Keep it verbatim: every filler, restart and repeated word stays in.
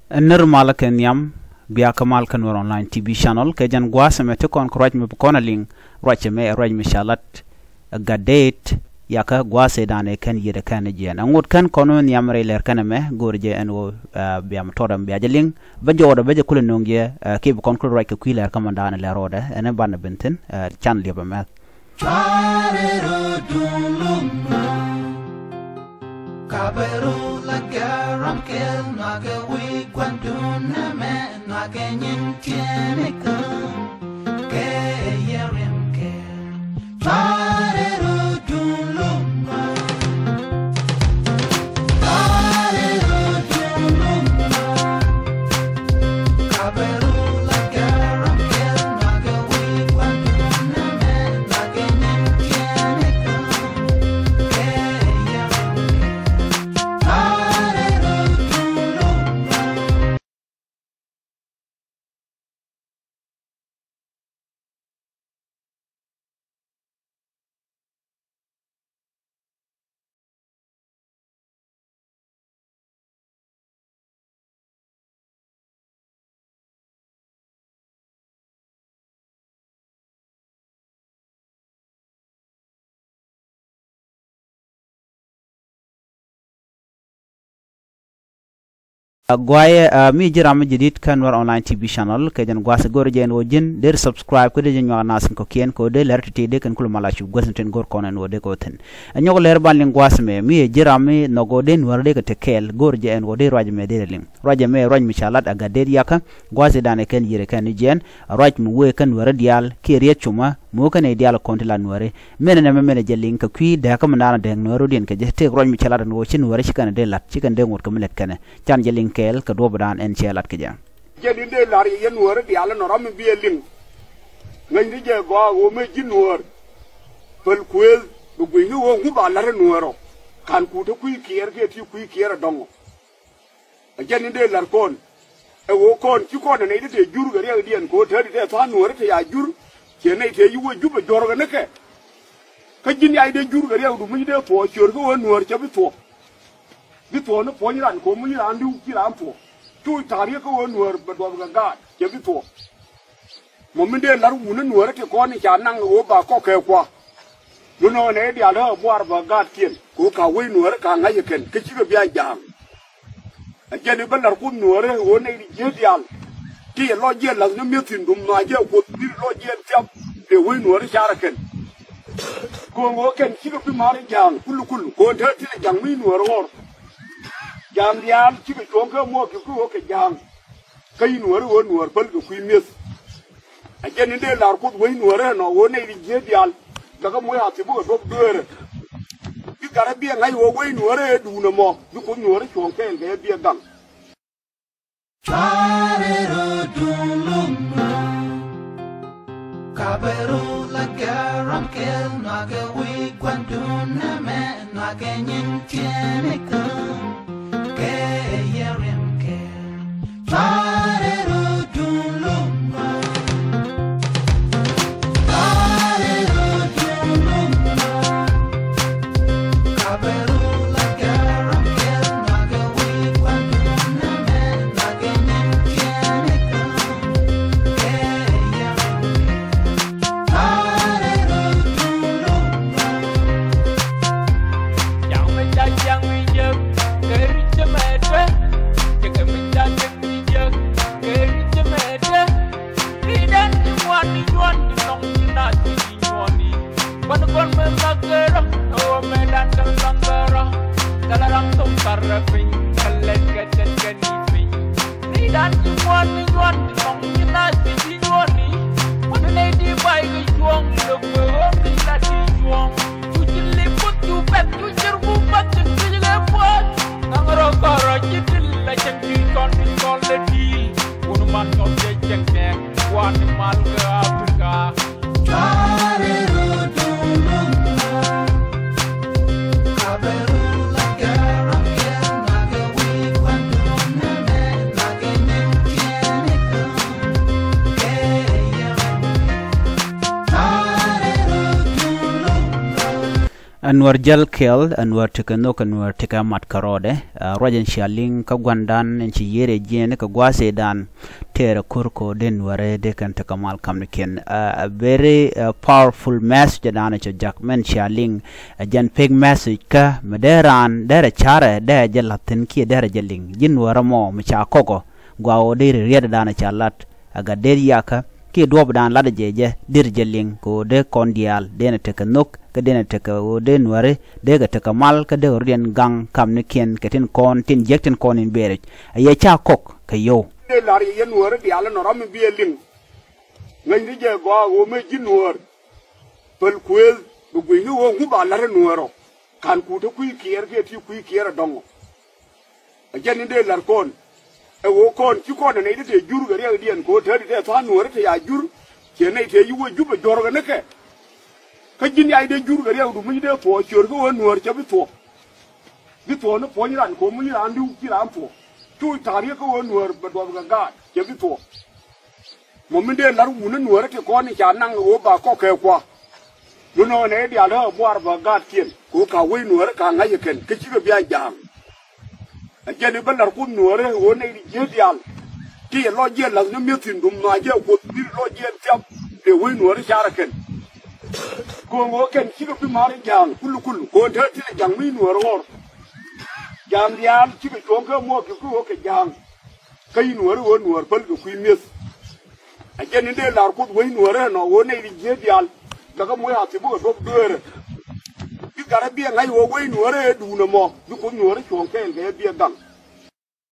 Ɛ nir malä kɛ nhiam, bia kä mal kä Nuɛr Online T V Channel, kɛ jɛn gua̱a̱th ɛmɛ ti kɔn kɛ ruac mi bi kɔn a liŋ, ruac ɛmɛ ɛ ruac mi ca lat, ɛ gat deet, yakä gua̱a̱th ëëdan ɛ kɛn yiëëdɛ kɛn jiɛɛn. Ɛ ŋot kɛn kɔn nhiam rɛy lɛr kɛn ɛmɛ, go̱o̱r jɛ ɛn ɣöö, ɛ, bia mi tɔɔt ɛmɛ bia jɛ liŋ, bä jɔɔdɛ bä jɛ kulɛ no̱o̱ŋ jɛ, ɛ, kiɛ bi kɔn kulɛ ruac kɛ kui̱ lɛr kä mɔndan lɛr rɔɔdɛ, ɛn ɛ banɛ ben thi̱n, ɛ, can liɛp ɛmɛ. Cuarɛ ro duŋ lum nuɔ̱ɔ̱r, ka bɛ ro la gɛr ram kɛl nuakɛ wi̱i̱ gua̱ndun nɛmɛ nuakɛ nyin tiɛɛni kä kɛ yɛ riɛm kɛl. Cuarɛ ro duŋ lum nuɔ̱ɔ̱r, cuarɛ ro duŋ lum nuɔ̱ɔ̱r. A guayɛ, a, mi ji̱ ram mi jadid kä Nuɛr Online T V Channel, kɛ jɛn gua̱a̱th go̱r jɛ ɛn ɣöö ji̱n deri subscribe kä dee jɛ nyuak nath in kɔ̱kiɛn kɛ ɣöö dee lɛr ti̱ti̱ dee kɛn kulɛ mal a cup guäth in tin go̱r kɔn ɛn ɣöö dee kɛ ɣöö thi̱n. Ɛ nyɔk lɛr ban liŋ gua̱a̱th ɛmɛ, mi ɛ ji̱ ram mi nhɔk ɣöö dee Nuɛr dee kɛ te kɛɛl, go̱r jɛ ɛn ɣöö dee ruac ɛmɛ dee liŋ. Ruac ɛmɛ ruac mi ca lat a gat deet yakä, gua̱a̱th ëëdan ɛ kɛn yiëëdɛ kɛn jiɛɛn, a ruac mi wëë kä Nuɛr diaal, kiɛ riet cumä, mi wä kä nɛy diaal kɔn ti la Nuɛri. Min ɛn ɛmɛ min ɛ jɛ liŋ kɛ kui̱ dääk kä mindan a dääk Nuɛri diɛn kɛ jɛ tëëk ruac mi cɛ lat ɛn ɣöö ci Nuɛri ci kɛn ɛ dee lat, ci kɛn dee ŋot kɛ mi lät kɛnɛ. Can jɛ liŋ kɛɛl kɛ duɔ̱ɔ̱pdan ɛn cɛ lat kɛ jɛ. Jɛn in dee lar yɛ yɛn Nuɛri diaal ɛnɔ ram mi bi ɛ liŋ. Ŋäcni jɛ gɔaa ɣöö mëë ji̱ Nuɛr päl kuëëth bi gui̱cni ɣöö ŋu ba lat ɛ Nuɛr ɔ. Ka̱n kuut te kui̱ kiɛɛr kiɛ ti kui̱ kiɛɛr ɛ dɔ̱ŋ ɔ. Ɛ jɛn in dee la̱r kɔn. Ɛ ɣöö kɔn ci kɔn ɛ nɛy ti te jur kɛ riɛkdiɛn kɛ ɣöö te ti te tha̱a̱ŋ Nuääri te ya jur. Ciɛ nɛy te yi wä jup ɛ jɔ̱rkɛ ni kɛ. Kä ji̱n yac dee jur kɛ riɛkdu mi ci dee thuɔɔk ciöör kä ɣöö Nuäär cɛ bi thuɔɔk. Bi thuɔɔk ni puɔ̱ny ran kɛ ɣöö mi ci raan li̱w ci raan thuɔɔk. Cu ta̱a̱ riɛk kä ɣöö Nuäär bɛ duɔth kɛ gaat cɛ bi thuɔɔk. Mɔ min dee la̱r wun ni Nuäärä ti kɔn in ca naŋ ɣöö ba kɔk kɛ kua. Mi nɔɔk nɛy diaal ɣä buar bä gaatkiɛn kɛ ɣöö ka wec Nuäärä ka ŋa̱c ɛ kɛn kä cikɛ bia ja̱a̱ŋ. Ɛ jɛn i̱ bä la̱r Kuoth Nuäärä ɣöö nɛy ti jiääk diaal ti yɛ lɔc jiɛn la̱th ni mi̱eth thi̱n dum nhɔac jiɛn Kuoth mi lɔc jiɛn thiap dee wec Nuäärä car ɛ kɛn. Kɛ ɣöö kɛn cikɛ bi ma̱a̱r i̱ ja̱a̱ŋ kul kul kɛ ɣöö te ti lɛ ja̱ŋ mi Nuäärä ɣɔr. Ja̱a̱ŋ diaal cikɛ cuɔ̱ɔ̱ŋ kɛ muɔɔk kɛ kui̱ ɣöö kɛ ja̱a̱ŋ. Kä yi Nuäärä ɣöö Nuäär päl kɛ kui̱ mi̱eth. Ɛ jɛn in dee la̱r Kuoth wec Nuäärä ɛnɔ ɣöö nɛy ti jiääk diaal. Gakɛ moc a thip bikɛ duɔ̱p dueerä. Bi gat ɛ biɛ ŋa̱c ɣöö wec Nuäärä ɛ duun ɛmɔ bi Kuoth Nuäärä cuɔ̱ɔ̱ŋ kɛɛl kɛ ɛ biɛ gaŋ. Cuarɛ ro duŋ lum nuɔ̱ɔ̱r, ka bɛ ro la gɛr ram kɛl nuakɛ wi̱i̱ gua̱ndun nɛmɛ nuakɛ nyin tiɛɛni kä kɛ yɛ riɛm kɛl. Ɛ Nuäär jäl kɛl, ɛ Nuäär tekɛ nhök, ɛ Nuäär tekɛ mat kɛ rɔɔdɛ. Ɛ, ruac in cia liŋ kä gua̱ndan in ci yiër ɛ jiɛn kɛ gua̱a̱th ëëdan. Tëërɛ ko̱r ko̱r dee Nuäärɛ dee kɛn tekɛ mal kamnikiɛn. Ɛ, a very, ɛ, powerful message dan cɛ jak mɛn cia liŋ. Ɛ jɛn pek message kä mi dee raan derɛ carɛ dee jɛ la̱th thi̱n kiɛ derɛ jɛ liŋ. Ji̱ Nuäärɛ mɔ mi ca kɔkɔ. Gua ɣöö dee riɛt dan ca lat. A gat dee yakä kiɛ duɔ̱ɔ̱p dan lat jɛ jɛ dir jɛ liŋ kɛ ɣöö dee kɔn diaal dee nɛ tekɛ nhök kä dee nɛ tekɛ ɣöö dee Nuäärɛ dee kɛ tekɛ mal kä dee kɛ rut yɛn gaŋ kamnikiɛn kɛ tin kɔn tin jiäk tin kɔn in bɛɛrɛ. A yɛ ca kɔk kɛ yio̱w. Dee la̱r yɛ yɛn Nuäärɛ diaal ɛnɔ ram mi bi ɛ liŋ. Ŋäcni jɛ gɔaa ɣöö mëë ji̱ Nuäär päl kuëëth bi gui̱cni ɣöö ŋu ba la̱r ɛ Nuäär ɔ. Ka̱n ku te kui̱ kiɛɛr kiɛ ti kui̱ kiɛɛr ɛ dɔ̱ŋ ɔ. Ɛ jɛn in dee la̱r kɔn. Ɛ ɣöö kɔn ci kɔn ɛ nɛy ti te jur kɛ riɛkdiɛn kɛ ɣöö te ti te tha̱a̱ŋ Nuäärɛ te ya jur. Ciɛ nɛy te yi wä jup ɛ juɔ̱rkɛ ni kɛ. Kä ji̱n yac dee jur kɛ riɛkdu mi dee thuɔɔk ciöör kä ɣöö Nuäär cɛ bi thuɔɔk. Bi thuɔɔk ni puɔ̱ny ran kɛ ɣöö mi raan li̱w ci raan thuɔɔk. Cu ta̱a̱ riɛk kä ɣöö Nuäär bɛ duɔth kɛ gaat cɛ bi thuɔɔk. Mɔ min dee la̱r wuni Nuäärä ti kɔn in ca naŋ ɣöö ba kɔk kɛ kua. Lunɔ nɛ diaal ɣä buar ba gaatkiɛn kɛ ɣöö ka wec Nuäärä ka ŋa̱c ɛ kɛn kä cikɛ bia ja̱a̱ŋ. Ɛ jɛn i̱ bä la̱r Kuoth Nuäärä ɣöö nɛy ti ji̱ diaal. Ti yɛ lɔc jiɛn la̱th ni mi̱eth thi̱n dum na jɛ Kuoth bi lɔc jiɛn thiap. Dee wec Nuäärä carɛ kɛn. Kɛ ɣöö kɛn cikɛ bi ma̱a̱r ja̱a̱ŋ kul kul kɛ ɣöö te ti lɛ ja̱ŋ mi Nuäärä ɣɔr. Ja̱a̱ŋ diaal cikɛ cuɔ̱ɔ̱ŋ kɛ muɔɔk kɛ ɣöö kɛ ja̱a̱ŋ. Kä yi Nuäärä ɣöö Nuäär päl kɛ kui̱ mi̱eth. A jɛn in dee la̱r Kuoth wec Nuäärä ɛnɔ ɣöö nɛy ti ji̱ diaal. Jakä moc a thip bikɛ duɔ̱p dueerä. Bi gat a biɛ ŋa̱c ɣöö wec Nuäärä ɛ duun ɛmɔ bi Kuoth Nuäärä cuɔ̱ɔ̱ŋ kɛɛl kɛ ɛ biɛ gaŋ.